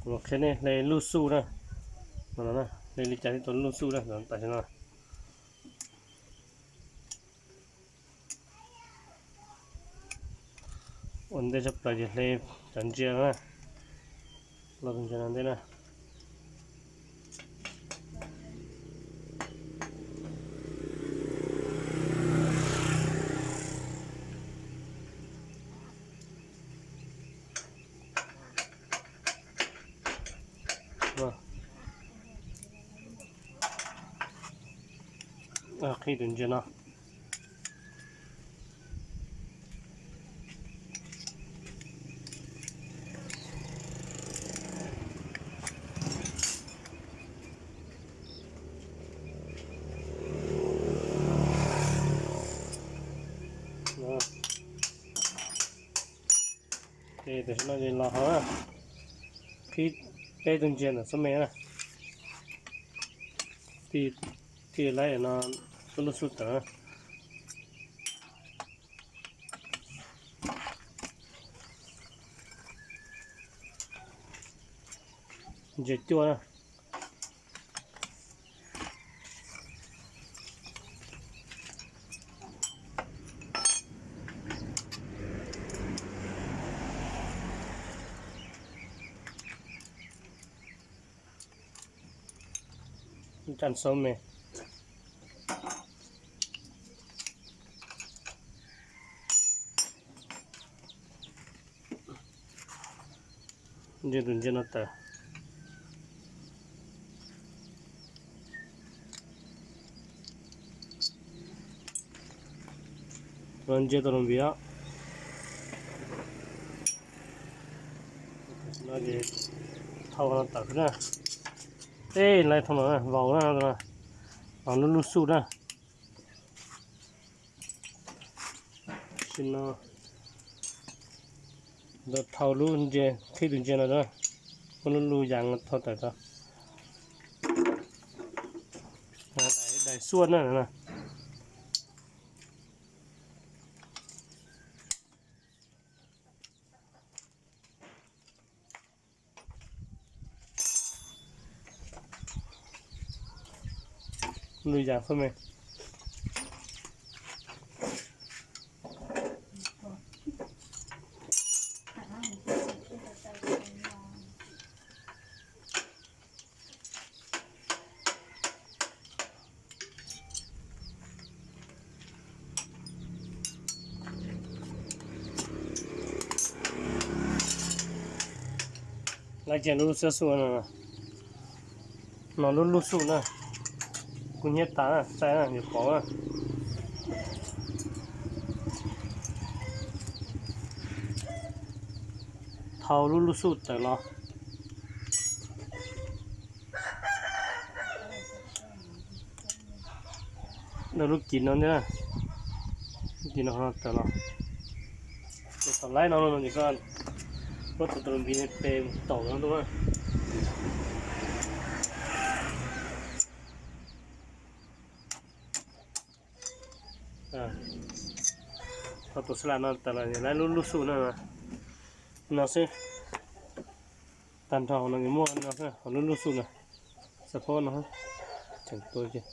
Kuv qhia nej hle lub xuj na. Hle li cas thiaj tau lub xuj na, tam sim no. Ua ntej tshaj plaws ces hle cov ntsia no na. Los tus ntsia no ntej na. Qhib tus ntsia no. Ces tam sim no ces los hauv na, qhib peb tug ntsia ntawm xub me na, thiaj laib no lub xuj tawm. Ntsia cuaj na. Cam xub me. Ntsia tus ntsia no tawm. Ntsia tau lub npiv os. Thau no tawm xwb na. Ej, laib thau no vau na, no lub lub xuj na. Sim no thau lub ntsia, qhib tus ntsia no, muab lub lub yas thau tawm tau. Daim xuaj na. Lub yas xub me. Laib kiag lub xiab xuj no, no lub lub xuj na, kub hnyiab tas na, txaij na, yuav pov na. Thau lub lub xuj tawm los. Ntawm lub kis no ntag, lub kis no tawm los. Ces thaum laib no no ces koj muab tus tus npiv pe taum no ntuj na. Thaum tus xab las no tawm los laib lub lub xuj no, no xwb. Tag nrho no muaj no xwb, lub lub xuj no, xab phob no, cheem tua ces.